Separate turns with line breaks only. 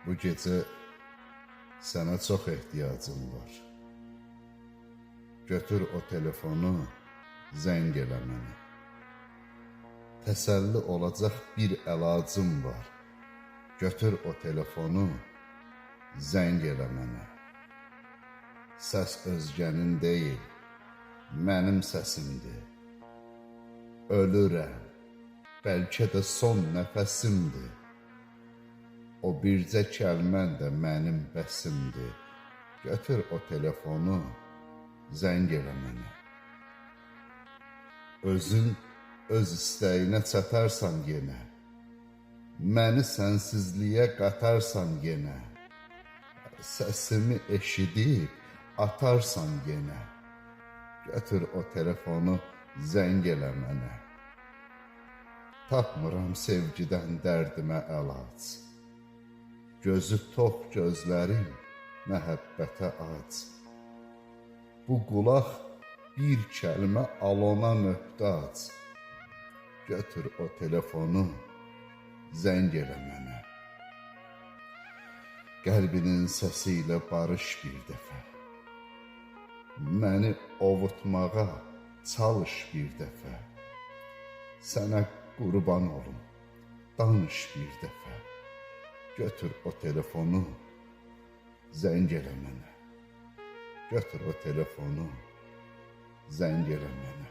Bu gecə sənə çox ehtiyacım var. Götür o telefonu, zəng elə mənə. Təsəlli olacaq bir əlacım var. Götür o telefonu, zəng elə mənə. Səs özgənin deyil, mənim səsimdir. Ölürəm, bəlkə də son nəfəsimdir. O bircə kəlmən də mənim bəsimdir. Götür o telefonu, zəng elə mənə. Özün öz istəyinə çatarsan yenə. Məni sənsizliyə qatarsan yenə. Səsimi eşidib atarsan yenə. Götür o telefonu, zəng elə mənə. Tapmıram sevgidən dərdimə əlac. Gözü tox gözlərim məhəbbətə ac. Bu qulaq bir kəlmə alona möhtac. Götür o telefonu, zəng elə mənə. Qəlbinin səsi ilə barış bir dəfə. Məni ovutmağa çalış bir dəfə. Sənə qurban olum, danış bir dəfə. Götür o telefonu, zəng elə mənə. Götür o telefonu, zəng elə mənə.